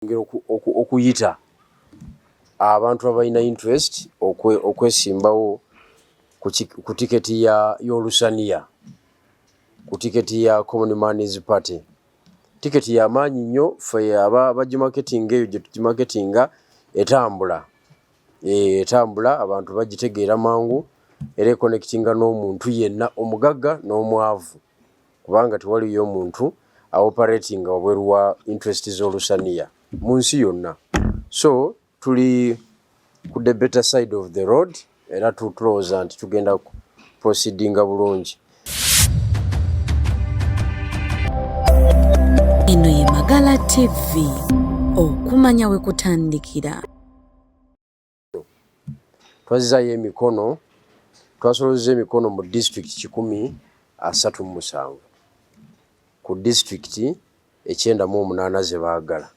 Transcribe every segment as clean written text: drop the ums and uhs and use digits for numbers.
Okwongera okuyita abantu abalina interest okwesimbawo ku tiketi y'Olusaniya, ku tiketi ya Common Man's Party. Tiketi ya maanyi nnyo, ffe abagimaketinga eyo gye tugimaketinga etambula. Etambula abantu bagitegeera mangu era ekonectinga n'omuntu yenna omugagga n'omwavu kubanga tewaliyo muntu aoperatinga wabweru wa interest z'Olusaniya mu nsi yonna. So tuli ku the better side of the road era tulowooza nti tugenda proceedinga bulungi. Eno ye Magala TV, okumanya we kutandikira. Twazizaayo emikono, twasolozza emikono mu disitulikiti 137 ku disitulikiti 98 ze baagala.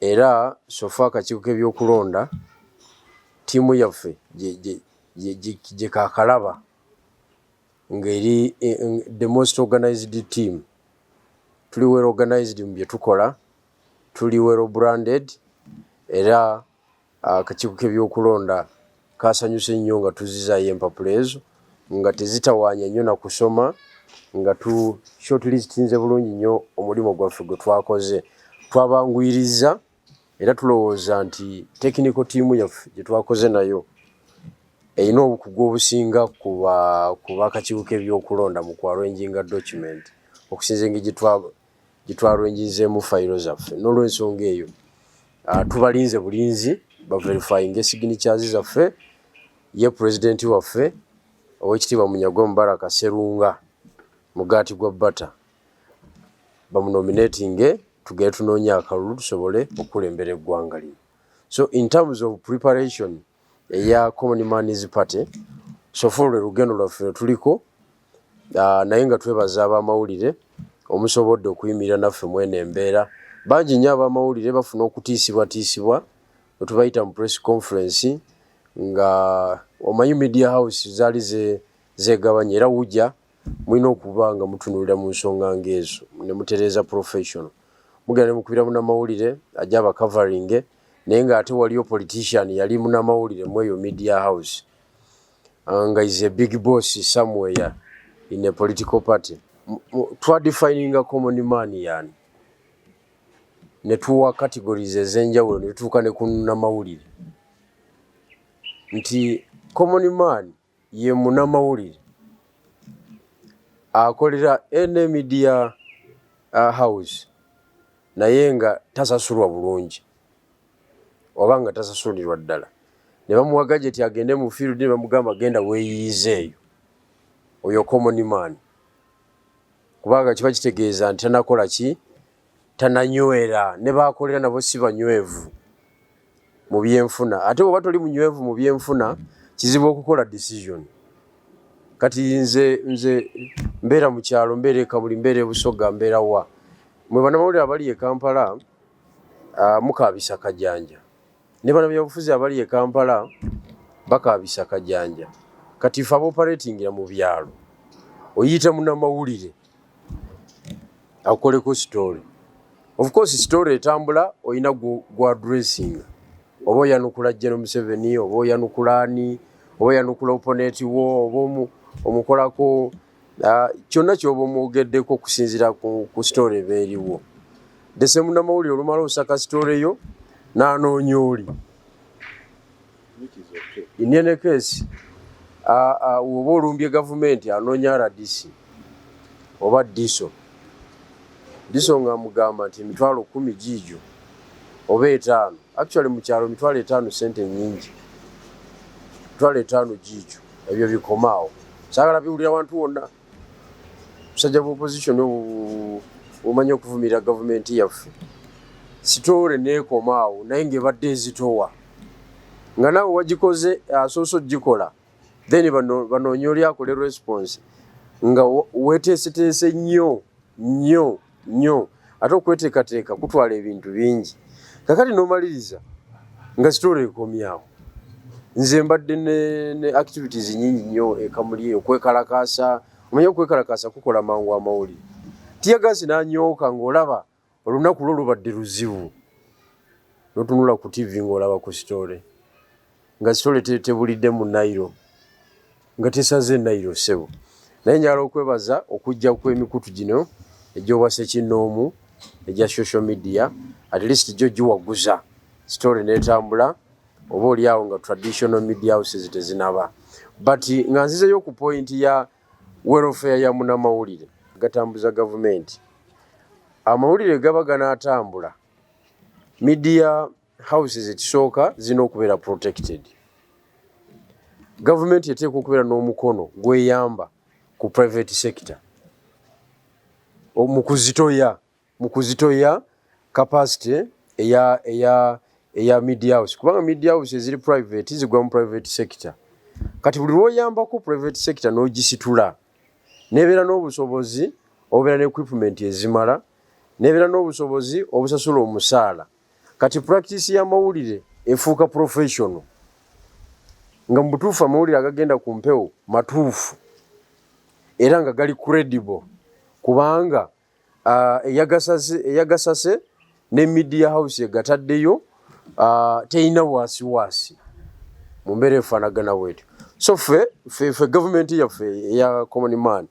Era so far akakiiko k'ebyokulonda ttiimu yaffe gye kaakalaba ng'eri the most organized team. Tuli well organized mu bye tukola, tuli well branded era akakiiko k'ebyokulonda kasanyuse nnyo nga tuzzizaayo empapula ezo nga tezitawaanya nnyo na kusoma, nga tu shortlistinze bulungi nnyo omulimu gwaffe gwe twakoze. Twabanguyiriza era tulowooza nti technical team yaffe gye twakoze nayo erina obukugu obusinga ku b'akakiiko k'ebyokulonda mu ku document okusinziira engeri gye twarranginzeemu fayiro zaffe. N'olwensonga eyo tubalinze bulinzi baverifyinge signatures zaffe, ye pulezidenti waffe Oweekitiibwa Munyagwa Mubaraka Sserunga Mugaati gwa Bbata bamunominatinge tugende tunoonye akalulu tusobole okukulembera eggwanga lino. So in terms of preparation eya Common Man's Party, so far lwe lugendo lwaffe lwe tuliko, naye nga twebaza ab'amawulire omusobodde okuyimirira naffe mweno embeera. Bangi nnyo ab'amawulire bafuna okutiisibwatiisibwa bwe tubayita mu press conference, nga omanyi media house zaali zeegabanya era wujja mulina okuba nga mutunuulira mu nsonga ng'ezo ne mutereeza professional. Mugenda ne mukubira munnamawulire ajja abacoveringe, naye ng'ate waliyo politician yali munnamawulire mu eyo media house nga is a big boss somewhere in a political party. Twadefininga common man yani ne tuwa categories ez'enjawulo ne tutuuka ne ku nnamawulire nti common man ye munnamawulire akolera any media house naye nga tasasulwa bulungi oba nga tasasulirwa ddala, ne bamuwa gadget agende mu field ne bamugamba genda weeyiize eyo. Oyo common man, kubanga kiba kitegeeza nti tanakola ki, tananywera, ne baakolera nabo si banywevu mu byenfuna. Ate bw'oba toli munywevu mu byenfuna, kizibu okukola decision. Kati nze mbeera mu kyalo, mbeera e Kamuli, mbeera e Busoga, mbeera wa. Mwe bannamawulire abali e Kampala mukaabisa kajanja, ne bannabyabufuzi abali e Kampala bakaabisa kajanja. Kati ffe abaoperatingira mu byalo, oyita munnamawulire akukoleko story. Of course story etambula olina gw'addressinga, oba oyanukula General Museveni, oba oyanukula ani, oba oyanukula opponent wo, oba omukolako kyonna ky'oba omwogeddeko okusinziira ku story eba eriwo. The same munnamawulire olumala osaka story yo n'anoonya oli. In any case, oba olumbye gavumenti anoonya RDC oba DISO. DISO ng'amugamba nti 10,000 giigyo oba 5. Actually mu kyalo 50,000 ssente nnyingi. 50,000 giigyo, ebyo bikome awo. Saagala biwulira wantu wonna. Musajja bwa opposition omanyi okuvumirira gavumenti yaffe. Story neekoma awo naye ng'ebadde ezitowa. Nga naawe wagikoze asoose ogikola, then banoonye oli akole response nga weeteeseteese nnyo nnyo nnyo, ate okweteekateeka kutwala ebintu bingi. Kakati n'omaliriza nga story ekomye awo. Nze mbadde ne activities nnyingi nnyo e Kamuli, okwekalakaasa. Omanyi okwekalakaasa kukola mangu amawulire. Teargas n'anyooka ng'olaba olunaku lwo lubadde luzibu. Notunula ku TV ng'olaba ku story, nga story tebulidde mu Nairo, nga tesaze Nairo, ssebo. Naye njagala okwebaza okujja kw'emikutu gino egy'obwasekinnoomu egya social media. At least gyo giwaguza story n'etambula, oba oli awo nga traditional media houses tezinaba. But nga nzizeyo ku point ya welfare ya munamawulire gatambuza gavumenti, amawulire gaba ganaatambula, media houses ekisooka zirina okubeera protected. Gavumenti eteekwa okubeera n'omukono gweyamba ku private sector mu kuzitoya capacity eya media house, kubanga media house eziri private zigwa mu private sector. Kati buli lwoyambako private sector n'ogisitula, nebeera n'obusobozi obubeera ne equipment ezimala, nebeera n'obusobozi obusasula omusaala, kati practice y'amawulire efuuka professional, nga mu butuufu amawulire agagenda ku mpewo matuufu era nga gali credible, kubanga eyagasase ne media house egataddeyo teyina waasiwaasi mu mbeera efaanagana bwetyo. So ffe gavumenti yaffe eya common man,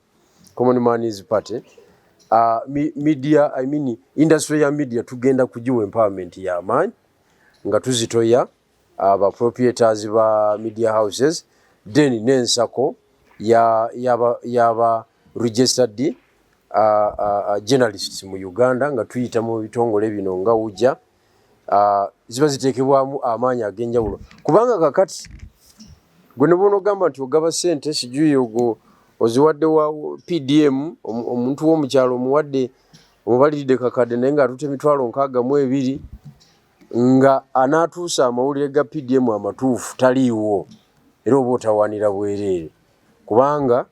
common man's party, media, I mean industry ya media, tugenda kugiwa empowerment y'amaanyi nga tuzitoya aba proprietors ba media houses, then n'ensako yaba registered journalists mu Uganda, nga tuyita mu bitongole bino nga UJA, ziba ziteekebwamu amaanyi ag'enjawulo. Kubanga kakati gwe ne bw'onoogamba nti ogaba ssente, sijui ogwo oziwadde wa PDM, omuntu w'omukyalo omuwadde, omubaliridde kakadde, naye ng'atutte 620,000, nga anaatuusa amawulire ga PDM amatuufu taliiwo, era oba otawaanira bwereere, kubanga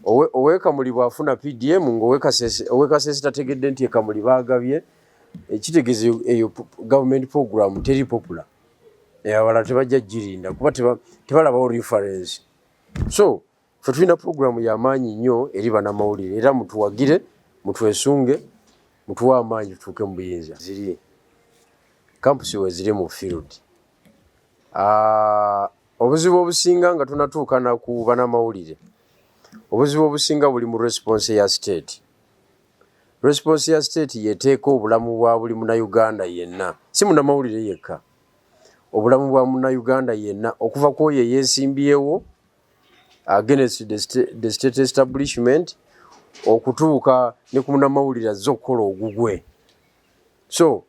ow'ekamuli bw'afuna PDM nga ow'ekasese tategedde nti ekamuli baagabye, ekitegeeza eyo government program teri popular, abalala tebajja girinda kuba tebalabawo reference. So ffe tulina program y'amaanyi nnyo eri bannamawulire, era mutuwagire, mutwesunge, mutuwe amaanyi tutuuke mu buyinza. Ziri campus we ziri mu field. Obuzibu obusinga nga tunatuukana ku bannamawulire, obuzibu obusinga buli mu response ya state. Response ya state yeteeka obulamu bwa buli munnayuganda yenna, si munnamawulire yekka, obulamu bwa munnayuganda yenna, okuva ku oyo eyeesimbyewo against the state establishment okutuuka ne ku munnamawulire azze okukola ogugwe. So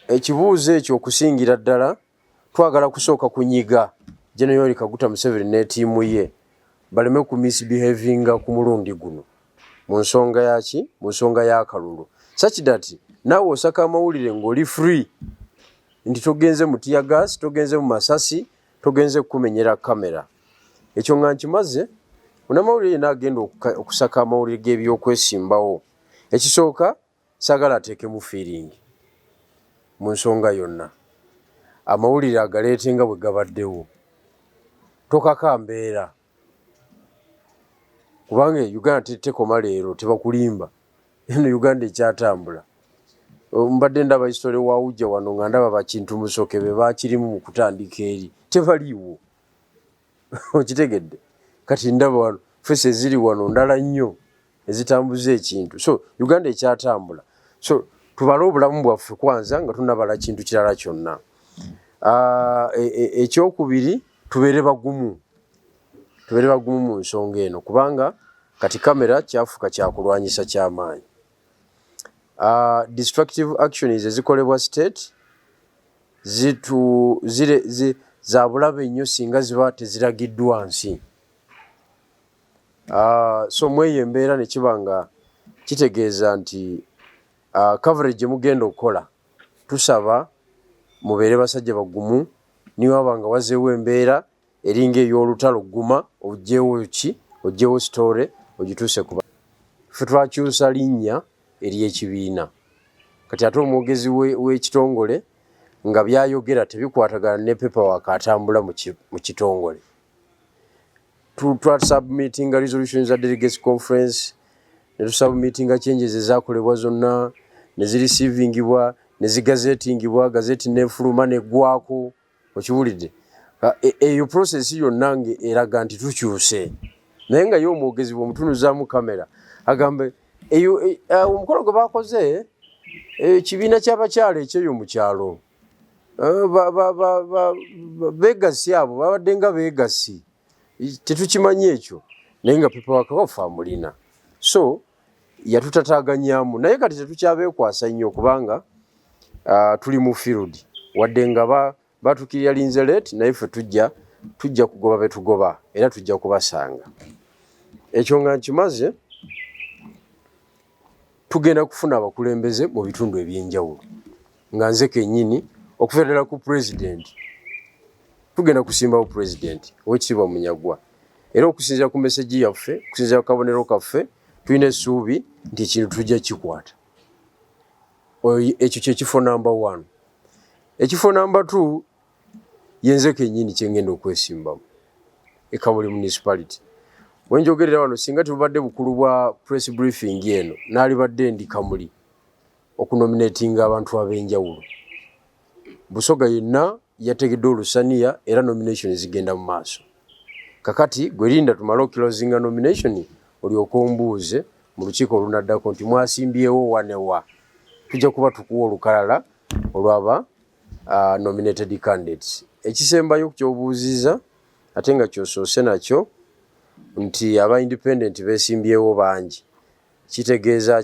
ekibuuzo ekyo, okusingira ddala twagala kusooka kunyiga General Yoweri Kaguta Museveni ne ttiimu ye baleme ku misbehavinga ku mulundi guno mu nsonga yaki, mu nsonga y'akalulu, such that naawe osaka amawulire ng'oli free, nti togenze mu tear gas, togenze mu masasi, togenze kukumenyera kamera. Ekyo nga nkimaze, munnamawulire yenna agenda okusaka amawulire g'ebyokwesimbawo, ekisooka saagala ateekemu feeling mu nsonga yonna. Amawulire agaleete nga bwe gabaddewo, tokaka mbeera, kubanga Uganda tekoma leero, tebakulimba, eno Uganda ekyatambula. Mbadde ndaba history wa UJA wano, nga ndaba bakintu Musoke be bakirimu mu kutandika, eri tebaliiwo, okitegedde? Kati ndaba wano face eziri wano ndala nnyo ezitambuza ekintu. So Uganda ekyatambula, so tubale obulamu bwaffe kwanza nga tunabala kintu kirala kyonna. Ekyokubiri, tubeere bagumu, tubeere bagumu mu nsonga eno, kubanga kati kamera kyafuuka kyakulwanyisa kyamaanyi. Destructive actions ezikolebwa state zitu zire za bulabe nnyo singa ziba teziragiddwa nsi. So mweyo embeera ne kiba nga kitegeeza nti coverage mugenda okukola, tusaba mubeere basajja bagumu. Niwaba nga wazeewo embeera eringa ey'olutalo, guma ogyewo ki, ogyewo story ogituuse ku ffe. Twakyusa linnya ery'ekibiina, kati ate omwogezi w'ekitongole nga byayogera tebikwatagana ne paperwork atambula mu kitongole. Twasubmitinga resolution za delegates conference, ne tusubmitinga changes ezakolebwa zonna ne zireceivingibwa. Ne zigazetingibwa, gazeti nefuluma neggwako. Okiwulidde? Eyo process yonna nga eraga nti tukyuse, naye nga ye omwogezi bw'omutunuzaamu kamera agambe eyo omukolo gwe bakoze, ekibiina ky'abakyala ekyeyo mu kyalo, beegasi, abo babadde nga beegasi, tetukimanyi ekyo, naye nga paperwork waffe amulina. So yatutataaganyaamu, naye kati tetukyabeekwasa nnyo kubanga tuli mu field. Wadde nga batukiryalinze late, naye ffe tujja kugoba betugoba era tujja kubasanga. Ekyo nga nkimaze, tugenda kufuna abakulembeze mu bitundu ebyenjawulo, nga nze kennyini okuva ddala ku pulezidenti. Tugenda kusimbawo pulezidenti, Owekitiibwa Munyagwa, era okusinziira ku message yaffe, okusinziira ku kabonero kaffe, tulina essuubi nti ekintu tujja kikwata. Ekyo kyekifo number one. Ekifo number two, yenze kennyini kyengenda okwesimbamu eKamuli Municipality. Wenjogerera wano, singa tebubadde bukulu bwa press briefing eno, naalibadde ndi Kamuli okunominatinga abantu ab'enjawulo. Busoga yenna yategedde olusaniya era nomination zigenda mu maaso. Kakati gwerinda tumale okuclosinga nomination, olyoke ombuuze mu lukiiko olunaddako nti mwasimbyewo wanewa. Tujja kuba tukuwa olukalala olwaba nominated candidates. Ekisembayo kyobuuziza, ate nga kyosoose nakyo, nti aba independent besimbyewo bangi, kitegeeza